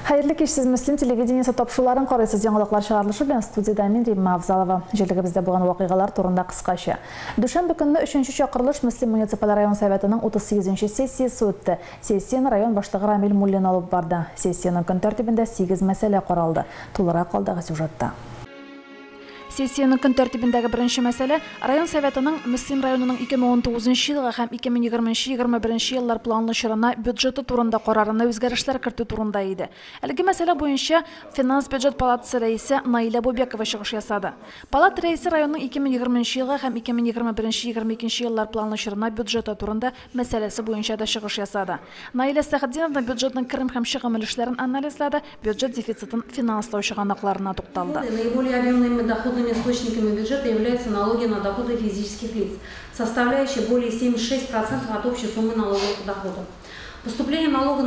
Хәерле кич, сез Мөслим телевидениесе тапшыруларын карыйсыз. Яңалыклар чыгарылышы белән студиядә мин, Римма Авзалова. Җирлегебездә булган вакыйгалар турында кыскача. Дүшәмбе көнне өченче чакырылыш Мөслим муниципаль район Советының 38 нче сессиясе үтте. Сессияне район башлыгы Рамил Муллин алып барды. Сессиянең көн тәртибендә сигез мәсьәлә каралды. Тулырак алдагы сюжетта. Сессиянең көн тәртибендәге беренче мәсьәлә, район Советының Мөслим районының 2019 нчы елга һәм 2020-21 еллар планлы чорына бюджеты турында карарына үзгәрешләр кертү турында иде. Әлеге мәсьәлә буенча Финанс-бюджет палатасы рәисе Наилә Бубекова чыгыш ясады. Палата рәисе районның 2020 нчы елга һәм 2021-22 еллар планлы чорына бюджеты турында мәсьәләсе буенча да чыгыш ясады. Наилә Сәхетдиновна бюджетның керем һәм чыгым өлешләрен анализлады, бюджет дефицитын финанслау чыганакларына тукталды. Наиболее объемными доходными источниками бюджета являются налоги на доходы физических лиц, составляющие более 76% от общей суммы налоговых доходов. Поступление налога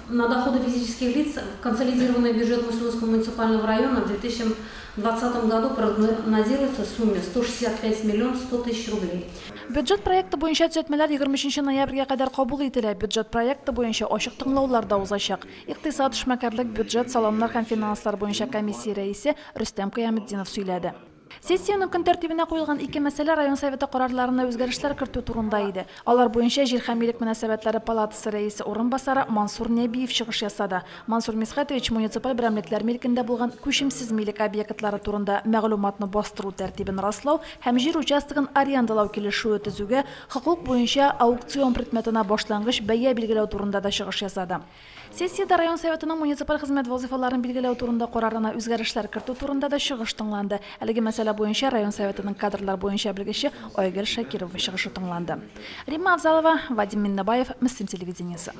на доходы физических лиц в консолидированный бюджет Муслимского муниципального района в 2020 году прогнозируется в сумме 165 миллионов 100 тысяч рублей. Бюджет проекты буенча төзәтмәләр 23 ноябрьгә кадәр кабул ителә. Бюджет проекты буенча ачык тыңлаулар да узачак. Икътисад, эшмәкәрлек, бюджет, салымнар һәм финанслар буенча комиссия рәисе Рөстәм Кыяметдинов сөйләде. Сессиянең көн тәртибенә куелган ике мәсьәлә район Советы карарларына үзгәрешләр кертү турында иде. Алар буенча җир һәм милек мөнәсәбәтләре палатасы рәисе урынбасары Мансур Нәбиев чыгыш ясады. Мансур Мисхәтович муниципаль берәмлекләр милкендә булган күчемсез милек объектлары турында мәгълүматны бастыру тәртибен раслау һәм җир участогын арендалау килешүе төзүгә хокук буенча аукцион предметына башлангыч бәя билгеләү турында да чыгыш ясады. Сессиядә район Советының муниципаль хезмәт вазыйфаларын билгеләү турында карарына үзгәрешләр кертү турында да чыгыш тыңланды. Әлеге мәсьәлә буенча район Советының кадрлар буенча белгече Айгөл Шакирова чыгышы тыңланды. Римма Авзалова, Вадим Миннебаев, Мөслим телевидениесе.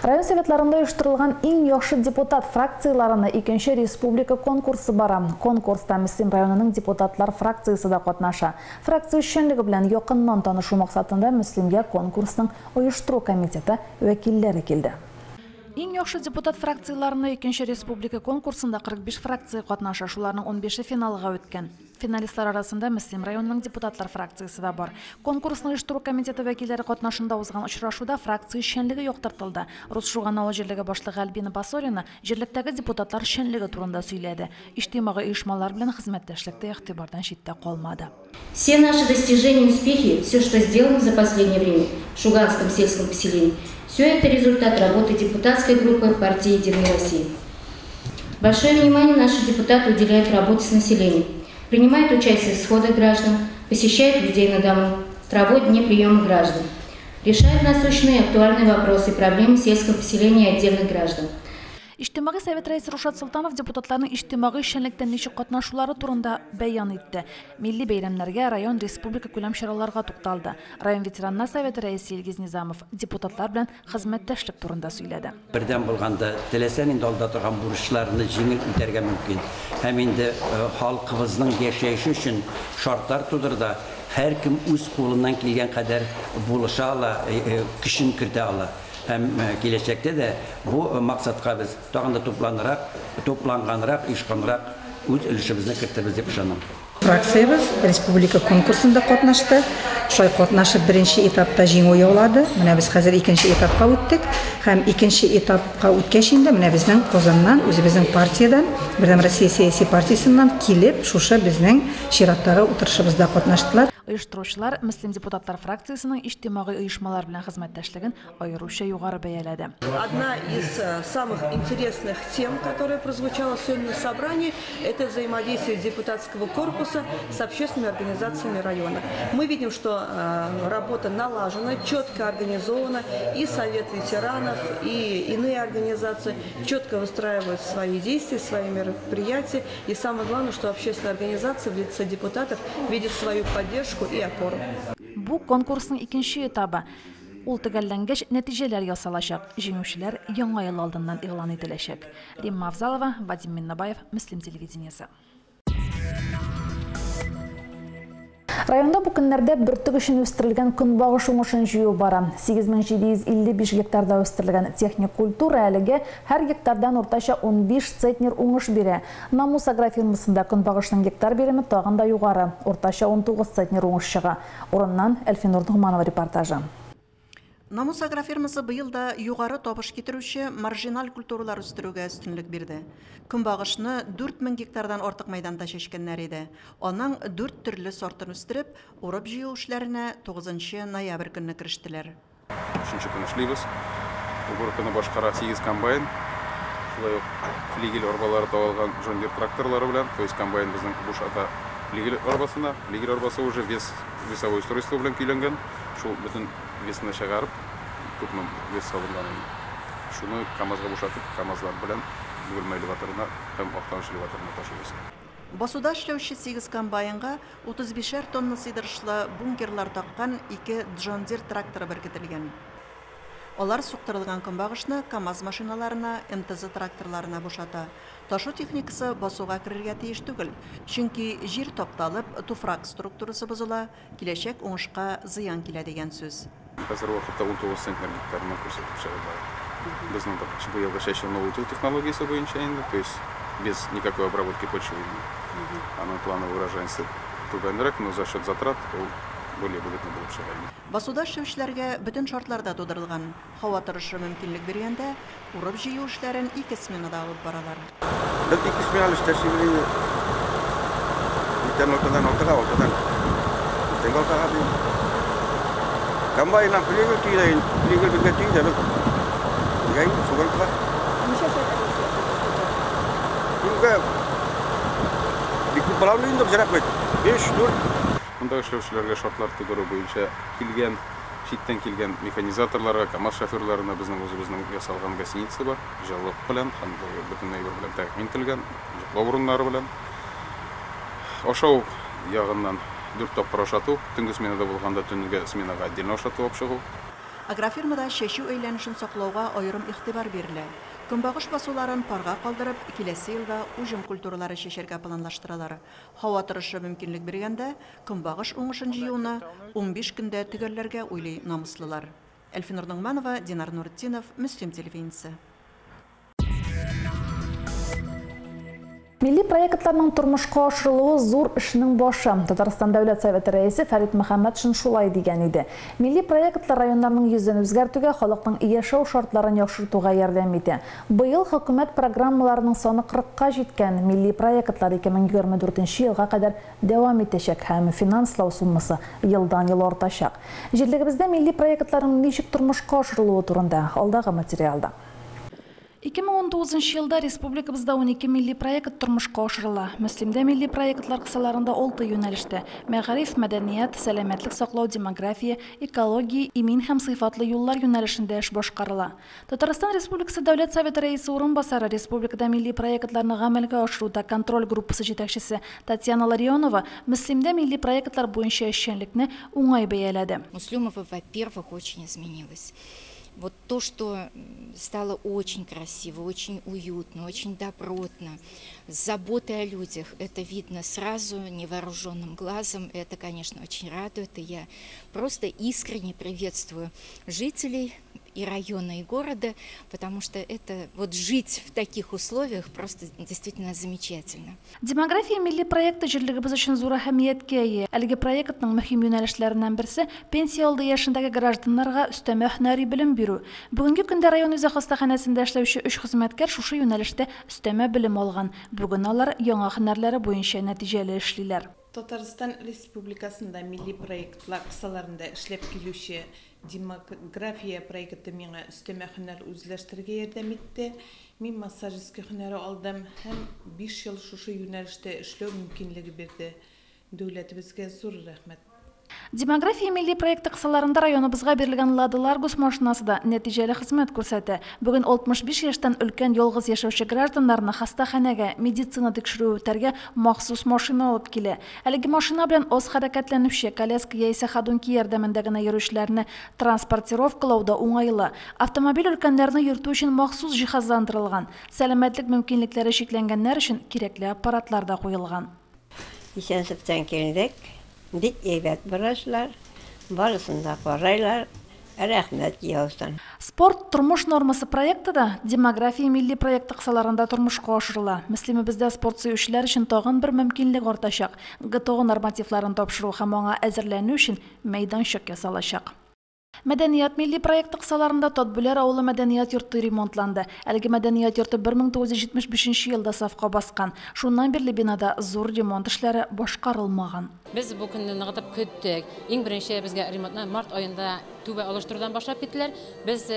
Район советларында оештырылган иң яхшы депутат фракцияларына икенче республика конкурсы бара. Конкурста Мөслим районының депутатлар фракциясе дә катнаша. Фракция эшчәнлеге белән якыннан танышу максатында Мөслимгә конкурсның оештыру комитеты вәкилләре килде. Иң яхшы депутат фракцияларына икенче республика конкурсында 45 фракция катнаша, шуларның 15-е финалга үткән. Финалистлар арасында Мөслим районының депутатлар фракциясе дә бар. Конкурсны оештыру комитеты вәкилләре катнашында узган очрашуда фракция эшчәнлеге яктыртылды. Рус Шуган авыл җирлеге башлыгы Альбина Басорина җирлектәге депутатлар эшчәнлеге турында сөйләде. Иҗтимагый оешмалар белән хезмәттәшлек тә игътибардан читтә калмады. Все наши достижения и успехи, все, что сделано за последнее время в Шуганском сельском поселении, все это результат работы депутатской группы партии «Единая Россия». Большое внимание наши депутаты уделяют работе с населением, принимают участие в сходах граждан, посещают людей на дому, проводят дни приема граждан, решают насущные и актуальные вопросы и проблемы сельского поселения и отдельных граждан. Иҗтимагый совет рәисе Рушат Солтанов депутатларның иҗтимагый эшчәнлектә ничек катнашулары турында бәян итте. Милли бәйрәмнәргә, район, республика күләм чараларга тукталды. Район ветераннар советы рәисе Илгиз Низамов депутатлар белән хезмәттәшлек турында сөйләде. Бердәм булганда теләсә нинди алда торган бурычларны җиңел үтәргә мөмкин. Һәм инде халкыбызның яшәеше өчен шартлар тудырда, һәркем үз кулыннан килгән кадәр булыша ала, көчен кертә ала. Һәм киләчәктә дә бу максатка без тагын да тупланырак, тупланганрак, оешканрак үз өлешебезне кертербез дип ышанам. Фракциябез республика конкурсында катнашты. Шулай катнашып беренче этапта җиңү яулады. Менә без хәзер икенче этапка үттек. Һәм икенче этапка үткәч инде менә безнең Казаннан, үзебезнең партиядән, Бердәм Россия сәяси партиясеннән килеп, шушы безнең чираттагы утырышыбызда катнаштылар. Оештыручылар Мөслим депутатлар фракциясенең иҗтимагый оешмалар белән хезмәттәшлеген аеруча югары бәяләде. Одна из самых интересных тем, которая прозвучала сегодня на собрании, это взаимодействие депутатского корпуса с общественными организациями района. Мы видим, что работа налажена, четко организована, и Совет ветеранов, и иные организации четко выстраивают свои действия, свои мероприятия. И самое главное, что общественные организации в лице депутатов видят свою поддержку и опору. Бу конкурсның икенче этабы. Ул төгәлләнгәч, нәтиҗәләр ясалачак. Җиңүчеләр яңа ел алдыннан игълан ителәчәк. Римма Авзалова, Вадим Миннабаев, Мөслим телевидениесе. Районда бу көннәрдә бөртек өчен үстерелгән көнбагыш уңышын җыю бара. 8755 гектарда үстерелгән техник культура әлегә һәр гектардан уртача 15 центнер уңыш бирә. Намус агрофирмасында көнбагышның гектар биреме тагын да югары, уртача 19 центнер уңыш чыга. Урыннан Әлфинур Ногманова репортажы. Намус агрофирмасы быел да югары табыш китерүче маржиналь культуралар үстерүгә өстенлек бирде. Көнбагышны 4000 гектардан артык мәйданда чәчкәннәр иде. Аның 4 төрле сортын үстереп, урып-җыю эшләренә 9 ноябрь көнне керештеләр. Өченче көн эшлибез. Уборканы башкара 8 комбайн. Шулай ук флигель арбалары тагылган John Deere тракторлары белән, то есть комбайн безнең бушата флигель арбасына, флигель арбасы уже вес, весовой устройство белән көйләнгән, шул бөтен весны чыгарып, күпме вес салынган инде. Шуны КАМАЗга бушатып, КАМАЗлар белән Бөгелмә элеваторына һәм Актаныш элеваторына ташыйбыз. Басуда эшләүче 8 комбайнга 35 тонна сыйдырышлы бункерлар таккан 2 John Deere тракторы беркетелгән. Алар суктырылган көнбагышны КАМАЗ машиналарына, МТЗ тракторларына бушата. Ташу техникасы басуга керергә тиеш түгел, чөнки җир тапталып, туфрак структурасы бозыла, киләчәк уңышка зыян килә дигән сүз. Хәзерге вакытта 19 центнер гектарына күрсәтеп чыгылды. Безнең быелгы чәчү ноу-тилл технологиясе буенча инде, то есть без никакой обработки почвы. Аның плановый урожайности түбәнрәк, но за счет затрат ул более выгодно булып чыга инде. Басуда эшләүчеләргә бөтен шартлар да тудырылган. Һава торышы мөмкинлек биргәндә, урып-җыю эшләрен 2 сменада алып баралар. Без 2 сменалы эшләшибез инде. Иртән алтыдан алтыга, алтыдан иртәнге алтыга дим. Комбайннан флигель төйдә инде, флигель безгә төйдә без. Нигә инде суган. Ничә сәгать эшләсез? Көнгә бик күп була инде, бизрәк бит. 5, 4. Монда эшләүчеләргә шартлар тудыру буенча килгән, читтән килгән механизаторларга, КАМАЗ шоферларына безнең үзебезнең ясалган гостиница бар, җылылык белән һәм бөтен әйбер белән тәэмин ителгән, йоклау урыннары белән. Ашау ягыннан 4 тапкыр ашату, төнге сменада булганда төнге сменага отдельно ашату алып чыгу. Агрофирмада чәчү әйләнешен саклауга аерым игътибар бирелә. Көнбагыш басуларын парга калдырып, киләсе елда уҗым культуралары чәчәргә планлаштыралар. Һава торышы мөмкинлек биргәндә, көнбагыш уңышын җыюны 15 көндә төгәлләргә уйлый намуслылар. Әлфинур Ногманова, Динар Нуретдинов, Мөслим телевидениесе. Милли проектларның тормышка ашырылуы зур эшнең башы. Татарстан Дәүләт Советы рәисе Фәрит Мөхәммәтшин шулай дигән иде. Милли проектлар районнарның йөзен үзгәртүгә, халыкның яшәү шартларын яхшыртуга ярдәм итә. Быел хөкүмәт программаларының саны 40-ка җиткән. Милли проектлар 2024 елга кадәр дәвам итәчәк һәм финанслау суммасы елдан-ел артачак. Җирлегебездә милли проектларның ничек тормышка ашырылуы турында алдагы материалда. 2019 елда республикабызда 12 милли проект тормышка ашырыла. Мөслимдә милли проектлар кысаларында 6 юнәлештә: мәгариф, мәдәният, сәламәтлек саклау, демография, экология, имин һәм сыйфатлы юллар юнәлешендә эш башкарыла. Татарстан Республикасы Дәүләт Советы рәисе урынбасары, республикада милли проектларны гамәлгә ашыруда контроль группасы җитәкчесе Татьяна Ларионова Мөслимдә милли проектлар буенча эшчәнлекне уңай бәяләде. Муслюмово, во-первых, очень изменилось. Вот то, что стало очень красиво, очень уютно, очень добротно, с заботой о людях, это видно сразу, невооруженным глазом, это, конечно, очень радует, и я просто искренне приветствую жителей и района, и города, потому что это вот жить в таких условиях просто действительно замечательно. Демография милли проекты җирлегебез өчен зур әһәмияткә ия. Әлеге проектның мөһим юнәлешләреннән берсе пенсия алды яшендәге гражданнарга өстәмә һөнәри белем бирү. Бүгенге көндә район үзәк хастаханәсендә эшләүче 3 хезмәткәр шушы юнәлештә өстәмә белем алган. Бүген алар яңа һөнәрләре буенча нәтиҗәле эшлиләр. Татарстан Республикасында милли проектлар кысаларында эшләп килүче демография проекты миңа өстәмә һөнәр үзләштерергә ярдәм итте. Мин массажистка һөнәре алдым һәм 5 ел шушы юнәлештә эшләү мөмкинлеге бирде. Дәүләтебезгә зур рәхмәт. Демография милли проекты кысаларында районыбызга бирелгән Лада Ларгус машинасы да нәтиҗәле хезмәт күрсәтә. Бүген 65 яшьтән өлкән ялгыз яшәүче гражданнарны хастаханәгә, медицина тикшерүе үтәргә махсус машина алып килә. Әлеге машина белән аз хәрәкәтләнүче, коляска яисә ходунки ярдәмендә генә йөрүчеләрне транспортировкалау да уңайлы. Автомобиль өлкәннәрне йөртү өчен махсус җиһазландырылган. Сәламәтлек мөмкинлекләре чикләнгәннәр өчен кирәкле аппаратлар да куелган. Исән-саптан килдек. Бик әйбәт врачлар, барысын да карайлар, рәхмәт яусын. Спорт тормыш нормасы проекты да демография милли проекты кысаларында тормышка ашырыла. Мөслимебездә спорт сөючеләр өчен тагын бер мөмкинлек артачак. ГТО нормативларын тапшыру һәм аңа әзерләнү өчен мәйданчык ясалачак. Мәдәният милли проекты кысаларында Татбүләр авылы мәдәният йорты ремонтланды. Әлеге мәдәният йорты 1975 елда сафка баскан. Шуннан бирле бинада зур ремонт эшләре башкарылмаган. Без бу көнне ныгытып көттек. Иң беренче безгә ремонтны март аенда түбә алыштырудан башлап киттеләр. Без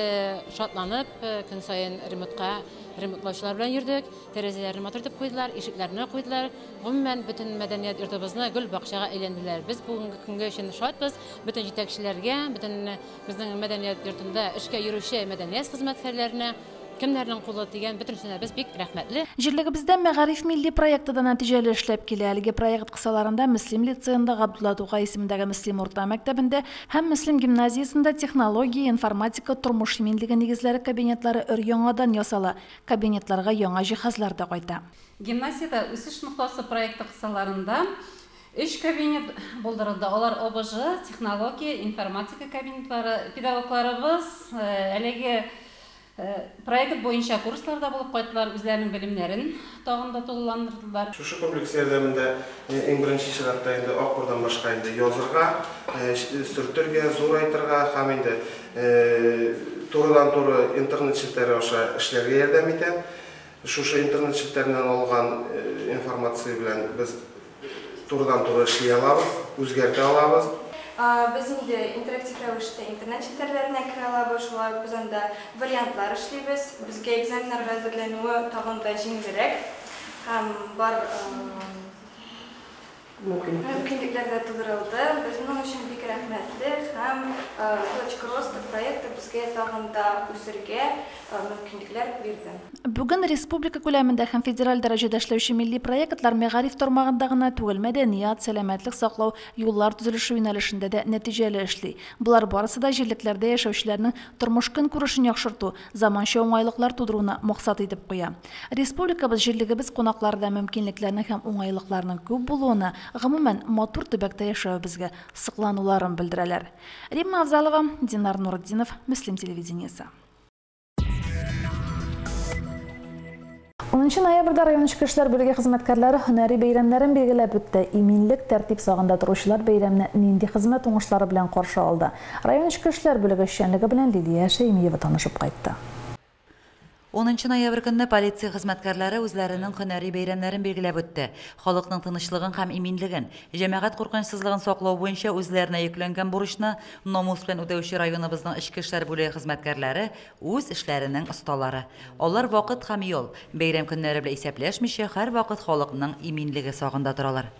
шатланып көн саен ремонтка ремонтлаучылар белән йөрдек. Тәрәзәләрне матур итеп куйдылар, ишекләрне куйдылар. Гомумән, бөтен мәдәният йортыбызны гөл бакчага әйләнделәр. Без бүгенге көнгә өчен шатбыз. Бөтен җитәкчеләргә, бөтен безнең мәдәният йортында эшкә йөрүче мәдәният хезмәткәрләренә, кемнәрнең кулы тигән, бөтенесенә без бик рәхмәтле. Җирлегебездә Мәгариф милли проекты да нәтиҗәле эшләп килә. Әлеге проект кысаларында Мөслим лицеенда, Габдулла Тукай исемендәге Мөслим урта мәктәбендә һәм Мөслим гимназиясендә технология, информатика, тормыш иминлеге нигезләре кабинетлары өр-яңадан ясала. Кабинетларга яңа җиһазлар да кайта. Гимназиядә үсеш ноктасы проекты кысаларында 3 кабинет булдырылды. Алар ОБЖ, технология, информатика кабинетлары. Педагогларыбыз әлеге проект буенча курсларда булып кайттылар, үзләренең белемнәрен тагын да тулыландырдылар. Шушы комплекс ярдәмендә иң беренче чиратта инде акбурдан башка инде язырга, сөртергә, зурайтырга һәм инде турыдан-туры интернет челтәре аша эшләргә ярдәм итә. Шушы интернет челтәреннән алган информация белән без турыдан-туры эшли алабыз, үзгәртә алабыз. Без инде интерактив рәвештә интернет челтәрләренә керә алабыз, шулай ук без анда вариантлар эшлибез. Безгә экзаменнарга әзерләнүе тагын да җиңелрәк һәм бар мөмкинлекләр дә тудырылды. Без моның өчен бик рәхмәтле һәм Точка роста проекты безгә тагын да үсергә мөмкинлекләр бирде. Бүген республика күләмендә һәм федераль дәрәҗәдә эшләүче милли проектлар мәгариф тармагында гына түгел, мәдәният, сәламәтлек саклау, юллар төзелеше юнәлешендә дә нәтиҗәле эшли. Болар барысы да җирлекләрдә яшәүчеләрнең тормыш-көнкүрешен яхшырту, заманча уңайлыклар тудыруны максат итеп куя. Республикабыз җирлегебез кунаклары да мөмкинлекләрнең һәм уңайлыкларның күп булуына, гомумән, матур төбәктә яшәвебезгә соклануларын белдерәләр. Римма Авзалова, Динар Нуртдинов, Мөслим телевидениесе. 10 ноябрьдә район эчке эшләр бүлеге хезмәткәрләре һөнәри бәйрәмнәрен билгеләп үтте. Иминлек, тәртип сагында торучылар бәйрәмне нинди хезмәт уңышлары белән каршы алды? Район эчке эшләр бүлеге эшчәнлеге белән Лилия Шәймиева танышып кайтты. 10 ноябрь көнне полиция хезмәткәрләре үзләренең һөнәри бәйрәмнәрен билгеләп үтте. Халыкның тынычлыгын һәм иминлеген, җәмәгать куркынычсызлыгын саклау буенча үзләренә йөкләнгән бурычны намус белән үтәүче районыбызның эчке эшләр бүлеге хезмәткәрләре үз эшләренең осталары. Алар вакыт һәм ял, бәйрәм көннәре белән исәпләшмичә, һәрвакыт халыкның иминлеге сагында торалар.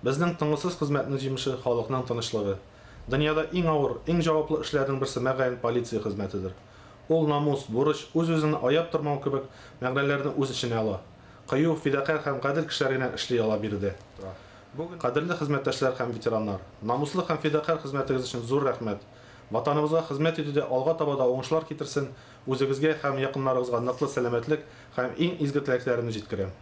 Безнең тынгысыз хезмәтнең җимеше халыкның тынычлыгы. Дөньяда иң авыр, иң җаваплы эшләрнең берсе мөгаен полиция хезмәтедер. Ул намус, бурыч, үз-үзен аяп тормау кебек мәгънәләрне үз эченә ала. Кыю, фидакарь һәм гадел кешеләр генә эшли ала биредә. Кадерле хезмәттәшләр һәм ветераннар, намуслы һәм фидакарь хезмәтегез өчен зур рәхмәт. Ватаныбызга хезмәт итүдә алга таба да уңышлар китерсен, үзегезгә һәм якыннарыгызга ныклы сәламәтлек һәм иң изге теләкләремне җиткерәм.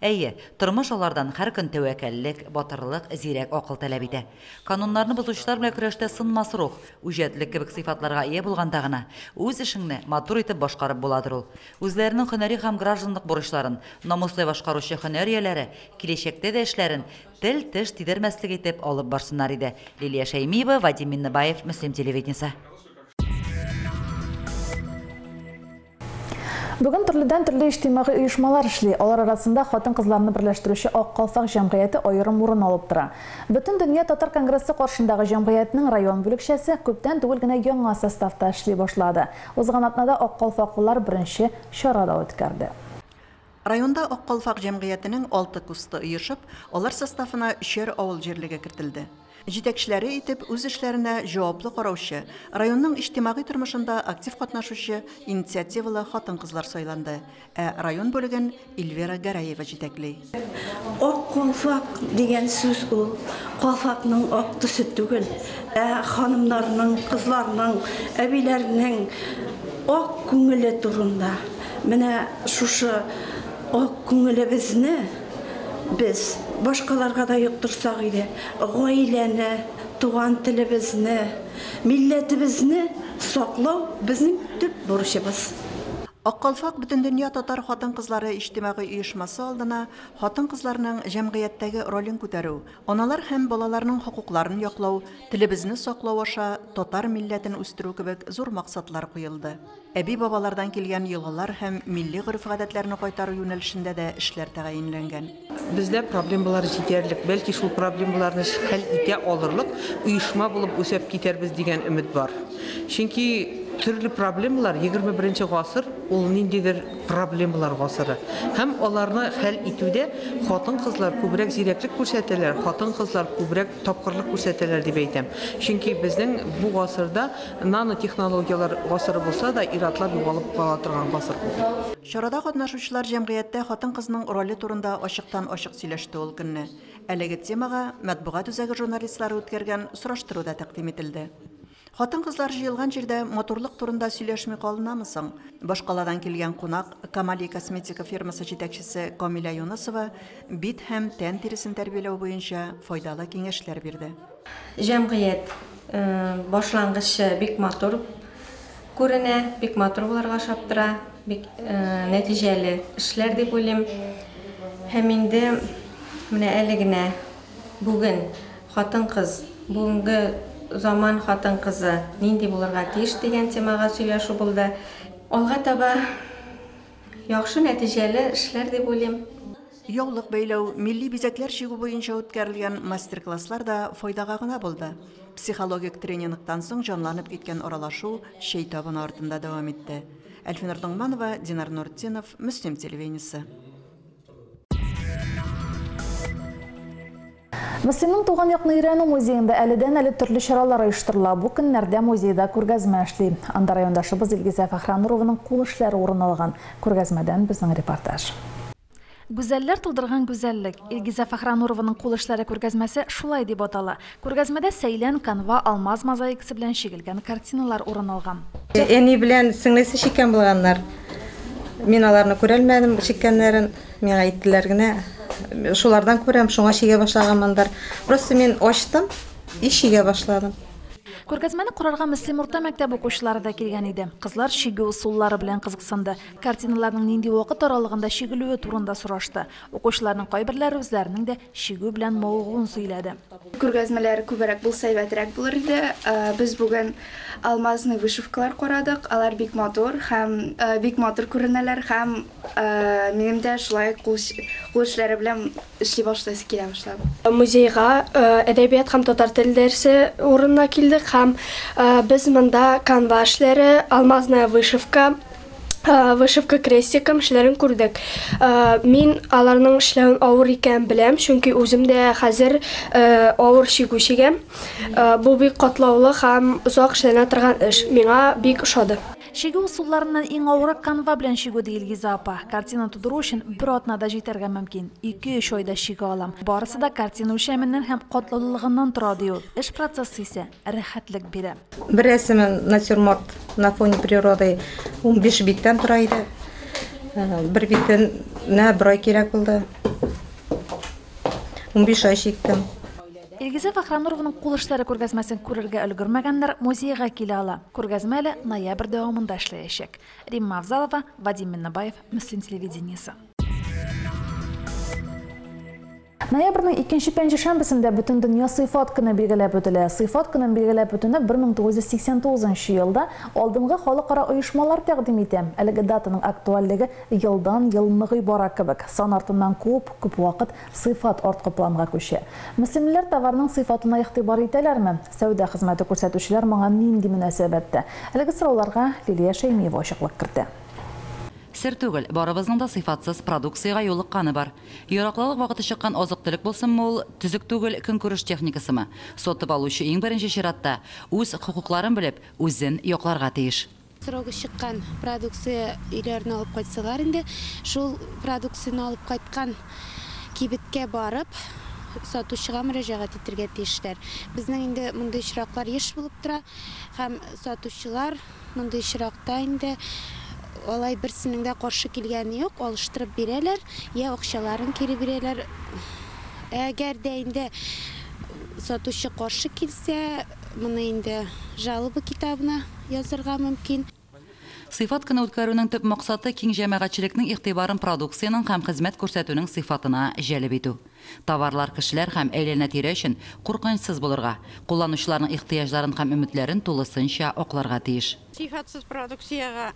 Әйе, тормыш алардан һәр көн тәвәккәллек, батырлык, зирәк акыл таләп итә. Кануннарны бозучылар белән көрәштә сынмас рух, үҗәтлек кебек сыйфатларга ия булганда гына үз эшеңне матур итеп башкарып буладыр ул. Үзләренең һөнәри һәм гражданлык бурычларын намуслы башкаручы һөнәр ияләре киләчәктә дә эшләрен тел-теш тидермәслек итеп алып барсыннар иде. Лилия Шәймиева, Вадим Миннебаев, Мөслим телевидениесе. Бүген төрледән төрле иҗтимагый оешмалар эшли. Алар арасында хатын-кызларны берләштерүче Ак калфак җәмгыяте аерым урын алып тора. Бөтен дөнья татар конгрессы каршындагы җәмгыятьнең район бүлекчәсе күптән түгел генә яңа составта эшли башлады. Узган атнада Ак калфаклылар беренче чара да үткәрде. Районда Ак калфак җәмгыятенең 6 кусты оешып, алар составына 3 авыл җирлеге кертелде. Җитәкчеләре итеп үз эшләренә җаваплы караучы, районның иҗтимагый тормышында актив катнашучы инициативалы хатын-кызлар сайланды. Ә район бүлеген Эльвира Гәрәева җитәкли. Ак калфак дигән сүз ул калфакның ак төсе түгел, ә ханымнарның, кызларның, әбиләрнең ак күңеле турында. Менә шушы ак күңелебезне без башкаларга да йоктырсак иде, гаиләне, туган телебезне, милләтебезне саклау безнең төп бурычыбыз. Ак калфак Бөтендөнья татар хатын-кызлары иҗтимагый оешмасы алдына хатын-кызларның җәмгыятьтәге ролен күтәрү, аналар һәм балаларның хокукларын яклау, телебезне саклау аша татар милләтен үстерү кебек зур максатлар куелды. Әби-бабалардан килгән йолалар һәм милли гореф-гадәтләрне кайтару юнәлешендә дә эшләр тәгаенләнгән. Бездә проблемалар җитәрлек, бәлки шул проблемаларны хәл итә алырлык оешма булып үсеп китәрбез дигән өмет бар. Чөнки төрле проблемалар, 21 гасыр ул ниндидер проблемалар гасыры. Һәм аларны хәл итүдә хатын-кызлар күбрәк зирәклек күрсәтәләр, хатын-кызлар күбрәк тапкырлык күрсәтәләр дип әйтәм. Чөнки безнең бу гасырда нанотехнологияләр гасыры булса да, ир-атлар югалып кала торган гасыр булды. Чарада катнашучылар җәмгыятьтә хатын-кызның роле турында ачыктан-ачык сөйләште ул көнне. Әлеге темага матбугат үзәге журналистлары үткәргән сораштыру да тәкъдим ителде. Хатын-кызлар җыелган җирдә матурлык турында сөйләшми калынамы соң? Башкаладан килгән кунак, Камали косметика фирмасы җитәкчесе Камилә Юнысова бит һәм тән тиресен тәрбияләү буенча файдалы киңәшләр бирде. Җәмгыять башлангычы бик матур күренә, бик матур булырга ошап тора, бик нәтиҗәле эшләр дип уйлыйм. Һәм инде менә әле генә бүген хатын-кыз, бүгенге заман хатын-кызы нинди булырга тиеш дигән темага сөйләшү булды. Алга таба яхшы нәтиҗәле эшләр дип уйлыйм. Яулык бәйләү, милли бизәкләр чигү буенча үткәрелгән мастер-класслар да файдага гына булды. Психологик тренингтан соң җанланып киткән аралашу чәй табыны артында дәвам итте. Әлфинур Ногманова, Динар Нуртдинов, Мөслим телевидениесе. Мөслимнең туган якны өйрәнү музеенда әледән-әле төрле чаралар оештырыла. Бу көннәрдә музейда күргәзмә эшли. Анда райондашыбыз Илгизә Фәхранурованың кул эшләре урын алган. Күргәзмәдән безнең репортаж. Гүзәлләр тудырган гүзәллек. Илгизә Фәхранурованың кул эшләре күргәзмәсе шулай дип атала. Күргәзмәдә сәйлән, канва, алмаз мозаикасы белән чигелгән картиналар урын алган. Әни белән сеңлесе чиккән булганнар. Мин аларны күрәлмәдем, чиккәннәрен. Миңа әйттеләр генә. Шулардан күрәм, шуңа чигә башлаганмындыр. Просто мин ачтым и чигә башладым. Күргәзмәне карарга Мөслим урта мәктәбе укучылары да килгән иде. Кызлар чигү ысуллары белән кызыксынды. Картиналарның нинди вакыт аралыгында чигелүе турында сорашты. Укучыларның кайберләре үзләренең дә чигү белән мавыгуын сөйләде. Күргәзмәләр күбрәк булса әйбәтрәк булыр иде. Без бүген алмазный вышивкалар карадык. Алар бик матур һәм бик матур күренәләр һәм минем дә шулай кул эшләре белән эшли башлыйсы килә башлады. Музейга әдәбият һәм татар теле дәресе урынына килдек һәм без монда канва эшләре, алмазная вышивка, вышивка крестиком эшләрен күрдек. Мин аларның эшләвен авыр икәнен беләм, чөнки үзем дә хәзер авыр чигү чигәм. Бу бик катлаулы һәм озак эшләнә торган эш. Миңа бик ошады. Чигү ысулларыннан иң авыры канва белән чигү, ди Илгизә апа. Картина тудыру өчен бер атна да җитәргә мөмкин. 2-3 айда чигә алам. Барысы да картина үлчәменнән һәм катлаулылыгыннан тора, ди ул. Эш процессы исә рәхәтлек бирә. Бер рәсеме натюрморт на фоне природы 15 биттән тора иде. Бер битенә бер ай кирәк булды. 15 ай чиктем. Илгизә Фәхранурованың кул эшләре күргәзмәсен күрергә өлгермәгәннәр музейга килә ала. Күргәзмә әле ноябрь дәвамында эшләячәк. Римма Авзалова, Вадим Миннабаев, Мөслим телевидениесе. Ноябрьнең икенче пәнҗешәмбесендә Бөтендөнья сыйфат көне билгеләп үтелә. Сыйфат көнен билгеләп үтүне 1989 елда алдынгы халыкара оешмалар тәкъдим итә. Әлеге датаның актуальлеге елдан-ел ныгый бара кебек. Сан артыннан күп, күп вакыт сыйфат арткы планга күчә. Мөслимлеләр товарның сыйфатына игътибар итәләрме? Сәүдә хезмәте күрсәтүчеләр моңа нинди мөнәсәбәттә? Әлеге сорауларга Лилия Шәймиева ачыклык кертә. Сер түгел, барыбызның да сыйфатсыз продукциягә юлыкканы бар. Яраклылык вакыты чыккан азык-төлек булсынмы ул, төзек түгел көнкүреш техникасымы? Сатып алучы иң беренче чиратта үз хокукларын белеп, үзен якларга тиеш. Срогы чыккан продукция өйләренә алып кайтсалар инде, шул продукцияне алып кайткан кибеткә барып, сатучыга мөрәҗәгать итәргә тиешләр. Безнең инде мондый очраклар еш булып тора һәм сатучылар мондый очракта инде алай берсенең дә каршы килгәне юк, алыштырып бирәләр, я акчаларын кире бирәләр. Әгәр дә инде сатучы каршы килсә, моны инде жалоба китабына язырга мөмкин. Сыйфат көне үткәрүнең төп максаты киң җәмәгатьчелекнең игътибарын продукциянең һәм хезмәт күрсәтүнең сыйфатына җәлеп итү. Товарлар кешеләр һәм әйләнә-тирә өчен куркынычсыз булырга, кулланучыларның ихтыяҗларын һәм өметләрен тулысынча акларга тиеш. Сыйфатсыз продукциягә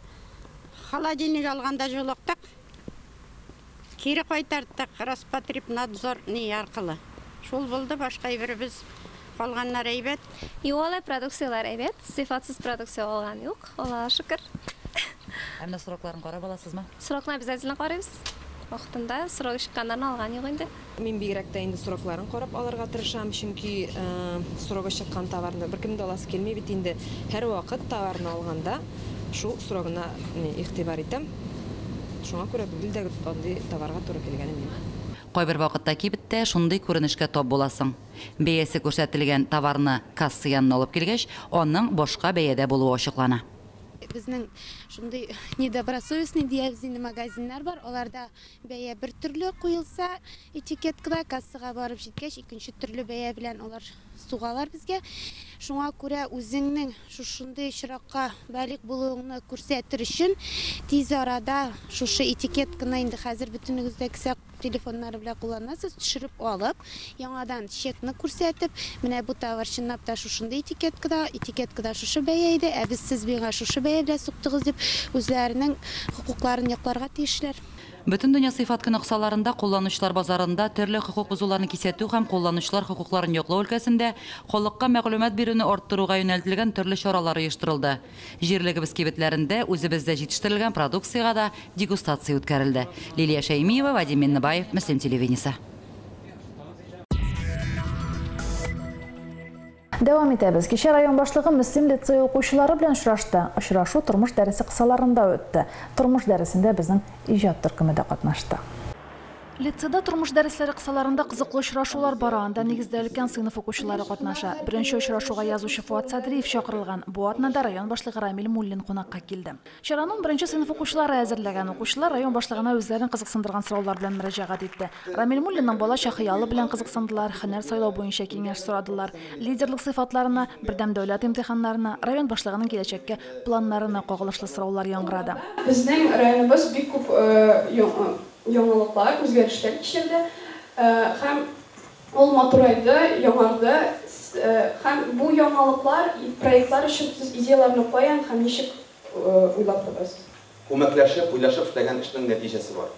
холодильник алганда җолыктык, кире кайтарттык Роспотребнадзор ни аркылы. Шул булды, башка әйберебез калганнар әйбәт. Юк, алай продукцияләр әйбәт, сыйфатсыз продукция алган юк, Аллага шөкер. Ә менә срокларын карап аласызмы? Срокны обязательно карыйбыз. Вакытында срогы чыкканнарын алган юк инде. Мин бигрәк тә инде срокларын карап алырга тырышам, чөнки срогы чыккан товарны беркемнең дә аласы килми бит инде. Һәрвакыт товарны алганда шул срогына игътибар итәм. Шуңа күрә гел дә андый товарга туры килгәнем юк. Кайбер вакытта кибеттә шундый күренешкә тап буласың. Бәясе күрсәтелгән товарны касса янына алып килгәч, аның башка бәядә булуы ачыклана. Безнең шундый недобросовестный диябез инде магазиннар бар, аларда бәя бер төрле куелса этикеткада, кассага барып җиткәч, икенче төрле бәя белән алар сугалар безгә. Шуңа күрә үзеңнең шушындый очракка балигъ булуыңны күрсәтер өчен тиз арада шушы этикетканы инде хәзер бөтенегез дә кесә телефоннары белән кулланасыз, төшереп алып, яңадан чекны күрсәтеп, менә бу товар чынлап та шушындый этикеткада, этикеткада шушы бәя иде, ә без сез миңа шушы бәя белән суктыгыз дип, үзләренең хокукларын якларга тиешләр. Бөтендөнья сыйфат көне кысаларында кулланучылар базарында төрле хокук бозуларны кисәтү һәм кулланучылар хокукларын яклау өлкәсендә халыкка мәгълүмат бирүне арттыруга юнәлтелгән төрле чаралар оештырылды. Җирлегебез кибетләрендә үзебездә җитештерелгән продукциягә дә дегустация үткәрелде. Лилия Шәймиева, Вадим Миннебаев, Мөслим телевидениесе. Дәвам итәбез. Кичә район башлыгы Мөслим лицее укучылары белән очрашты. Очрашу тормыш дәресе кысаларында үтте. Тормыш дәресендә безнең иҗат төркеме дә катнашты. Лицейда тормыш дәресләре кысаларында кызыклы очрашулар бара. Анда нигездә өлкән сыйныф укучылары катнаша. Беренче очрашуга язучы Фуат Садриев чакырылган. Бу атнада район башлыгы Рамил Муллин кунакка килде. Чараны 11 сыйныф укучылары әзерләгән. Укучылар район башлыгына үзләрен кызыксындырган сораулар белән мөрәҗәгать итте. Рамил Муллинның балачак хыялы белән кызыксындылар, һөнәр сайлау буенча киңәш сорадылар. Лидерлык сыйфатларына, бердәм дәүләт имтиханнарына, район башлыгының киләчәккә планнарына кагылышлы сораулар яңгырады. Безнең районыбыз бик күп яңалыклар, үзгәрешләр кичерде һәм ул матурайды, яңарды һәм бу яңалыклар, проектлар өчен сез идеяларны каян һәм ничек уйлап табасыз? Күмәкләшеп, уйлашып эшләгән эшнең нәтиҗәсе бар.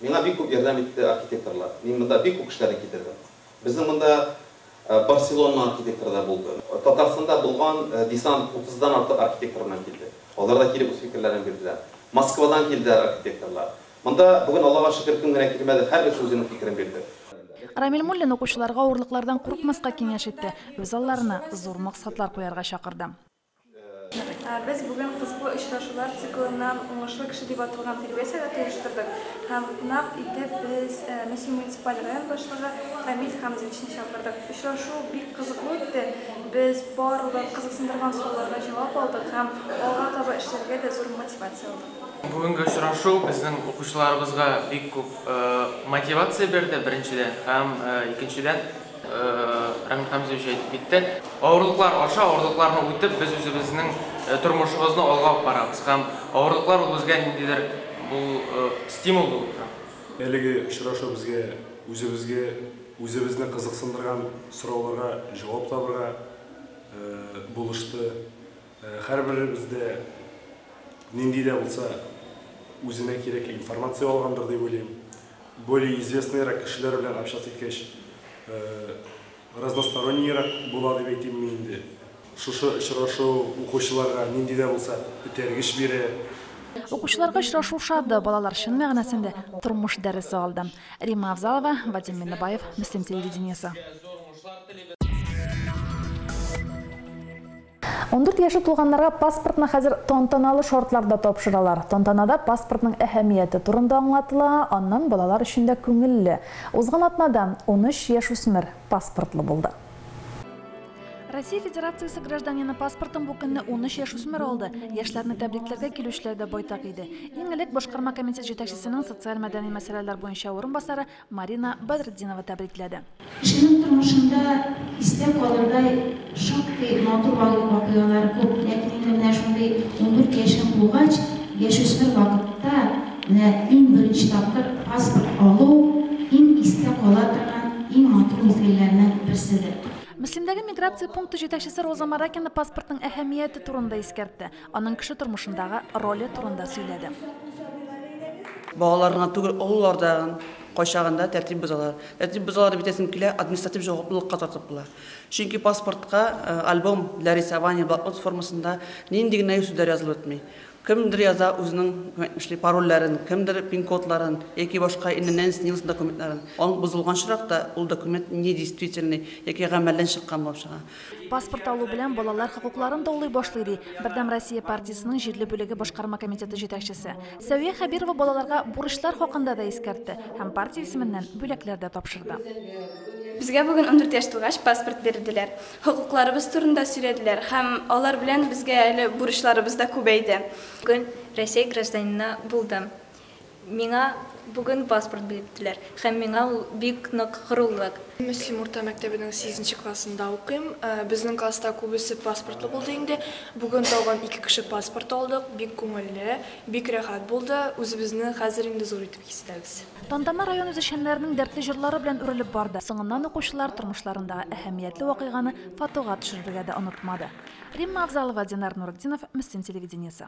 Миңа бик күп ярдәм итте архитекторлар. Мин монда бик күп кешеләрне китердем. Безнең монда Барселона архитекторы да булды. Татарстанда булган десант 30-дан артык архитектор белән килде. Алар да килеп үз фикерләрен бирделәр. Москвадан килделәр архитекторлар. Монда бүген Аллага шөкер кем генә килмәде, һәрберсе үзенең фикерен бирде. Рамил Муллин укучыларга авырлыклардан курыкмаска киңәш итте. Үз алларына зур максатлар куярга чакырды. Без бүген кызыклы очрашулар циклыннан уңышлы кеше дип аталган тәрбия сәгате оештырдык. Һәм кунак итеп без Мөслим муниципаль район башлыгы Рамил Хамзовичны чакырдык. Очрашу бик кызыклы үтте. Без барлык кызыксындырган сорауларга җавап алдык һәм алга таба эшләргә дә зур мотивация алдык. Бүгенге очрашу безнең укучыларыбызга бик күп мотивация бирде, беренчедән, һәм икенчедән Рамил Хамзович әйтеп китте. Авырлыклар аша, авырлыкларны үтеп, без үзебезнең тормышыбызны алга алып барабыз. Һәм авырлыклар ул безгә ниндидер бу стимул булып тора. Әлеге очрашу безгә үзебезгә үзебезне кызыксындырган сорауларга җавап табырга булышты. Һәрберебездә нинди дә булса үзенә кирәкле информация алгандыр дип уйлыйм. Более известныйрак кешеләр белән общаться иткәч, разностороннийрак була дип әйтим мин инде. Шушы очрашу укучыларга нинди дә булса этәргеч бирә. Укучыларга очрашу ошады, балалар чын мәгънәсендә тормыш дәресе алды. Римма Авзалова, Вадим Миннебаев, Мөслим телевидениесе. 14 яше тулганнарга паспортны хәзер тантаналы шартларда тапшыралар. Тантанада паспортның әһәмияте турында аңлатыла, аннан балалар өчен дә күңелле. Узган атнада 13 яшь үсмер паспортлы булды. Россия Федерациясе гражданины паспортын бу көнне 13 яшь үсмер алды. Яшьләрне тәбрикләргә килүчеләр дә байтак иде. Иң элек башкарма комитет җитәкчесенең социаль-мәдәни мәсьәләләр буенча урынбасары Марина Бадретдинова тәбрикләде. Кешенең тормышында Истә калырдай шактый матур вакыйгалар күп, ләкин инде менә шундый 14 яшең тулгач, яшүсмер вакытта менә иң беренче тапкыр паспорт алу иң истә кала торган иң матур мизгелләрнең берседер. Мөслимдәге миграция пункты җитәкчесе Роза Маракина паспортның әһәмияте турында искәртте, аның кеше тормышындагы роле турында сөйләде. Балалар гына түгел, олылар да кайчагында тәртип бозалар. Тәртип бозалар дип әйтәсем килә, административ җаваплылыкка тартып була. Чөнки паспортка альбом для рисования, блокнот формасында нинди генә сүзләр язылып бетми. Кемдер яза үзенең әйтмешли парольләрен, кемдер пин-кодларын яки башка ИНН, СНИЛС документларын. Аның бозылган очракта ул документ недействительный яки гамәлдән чыккан булып чыга. Паспорт алу белән балалар хокукларын даулый башлый, ди Бердәм Россия партиясенең җирле бүлеге башкарма комитеты җитәкчесе. Сәвия Хәбирова балаларга бурычлар хакында да искәртте һәм партия исеменнән бүләкләр дә тапшырды. Безгә бүген 14 яшь тулгач паспорт бирделәр. Хокукларыбыз турында сөйләделәр һәм алар белән безгә әле бурычларыбыз да күбәйде. Бүген Россия гражданина булдым. Миңа бүген паспорт бирделәр һәм миңа ул бик нык горурлык. Мөслим урта мәктәбенең 8 классында укыйм. Безнең класста күбесе паспортлы булды инде. Бүген тагын 2 кеше паспорт алдык. Бик күңелле, бик рәхәт булды. Үзебезне хәзер инде зур итеп хис итәбез. Тантана район үзешчәннәренең дәртле җырлары белән үрелеп барды. Соңыннан укучылар тормышларындагы әһәмиятле вакыйганы фотога төшерергә дә онытмады. Римма Авзалова, Динар Нуретдинов, Мөслим телевидениесе.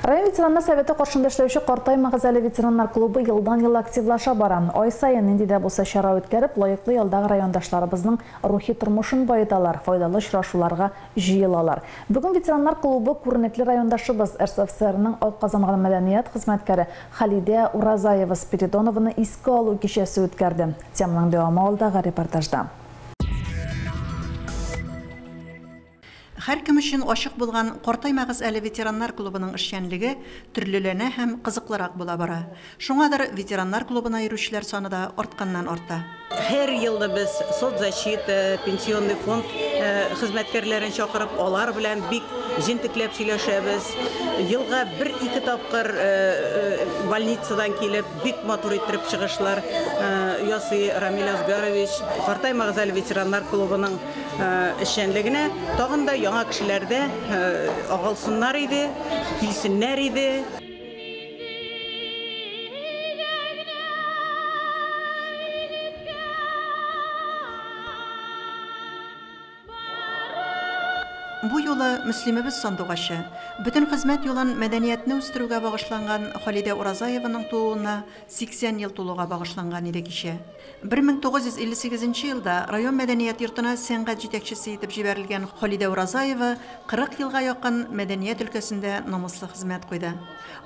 Район ветераннар советы каршында эшләүче Картаймагыз әле ветераннар клубы елдан-ел активлаша бара. Ай саен нинди дә булса чара үткәреп, лаеклы ялдагы райондашларыбызның рухи тормышын баеталар, файдалы очрашуларга җыелалар. Бүген ветераннар клубы күренекле райондашыбыз РСФСРның атказанган мәдәният хезмәткәре Халидә Уразаева Спиридонованы искә алу кичәсе үткәрде. Теманың дәвамы алдагы репортажда. Һәркем өчен ачык булган Картаймагыз әле ветераннар клубының эшчәнлеге төрлеләнә һәм кызыклырак була бара. Шуңадыр ветераннар клубына йөрүчеләр саны да артканнан арта. Һәр елны без соцзащита, пенсионный фонд хезмәткәрләрен чакырып, алар белән бик җентекләп сөйләшәбез. Елга 1-2 тапкыр больницадан килеп, бик матур иттереп чыгышлар ясый Рамил Асгарович. Картаймагыз әле ветераннар клубының эшчәнлегенә тагын да яңа кешеләрдә агылсыннар иде, килсеннәр иде. Бу юлы Мөслимебез сандугачы, бөтен хезмәт юлын мәдәниятне үстерүгә багышланган Халидә Уразаеваның тууына 80 ел тулуга багышланган иде кичә. 1958 елда район мәдәният йортына сәнгать җитәкчесе итеп җибәрелгән Халидә Уразаева 40 елга якын мәдәният өлкәсендә намуслы хезмәт куйды.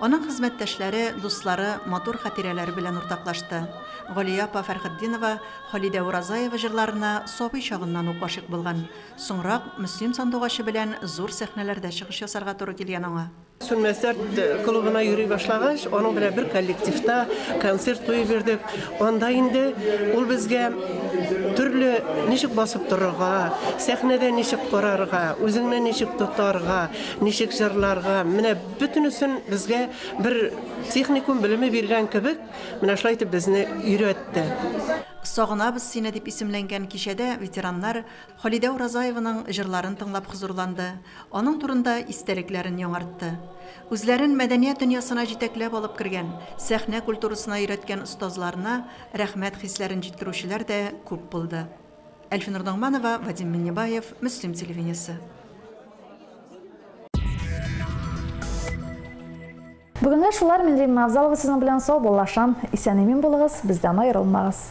Аның хезмәттәшләре, дуслары матур хатирәләре белән уртаклашты. Галия апа Фәрхетдинова Халидә Уразаева җырларына сабый чагыннан ук гашыйк булган. Соңрак Мөслим сандугачы белән зур сәхнәләрдә чыгыш ясарга туры килгән аңа. Сүнмәс дәрт клубына йөри башлагач, аның белән бер коллективта концерт куеп йөрдек. Анда инде ул безгә төрле ничек басып торырга, сәхнәдә ничек карарга, үзеңне ничек тотарга, ничек җырларга, менә бөтенесен безгә бер техникум белеме биргән кебек, менә шулай итеп безне өйрәтте. Сагынабыз сине дип исемләнгән кичәдә ветераннар Халидә Уразаеваның җырларын тыңлап хозурланды, аның турында истәлекләрен яңартты. Үзләрен мәдәният дөньясына җитәкләп алып кергән, сәхнә культурасына өйрәткән остазларына рәхмәт хисләрен җиткерүчеләр дә күп булды. Әлфинур Ногманова, Вадим Миннебаев, Мөслим телевидениесе. Бүгенгә шулар, мин Римма Авзалова сезнең белән саубуллашам. Исән-имин булыгыз, бездән аерылмагыз.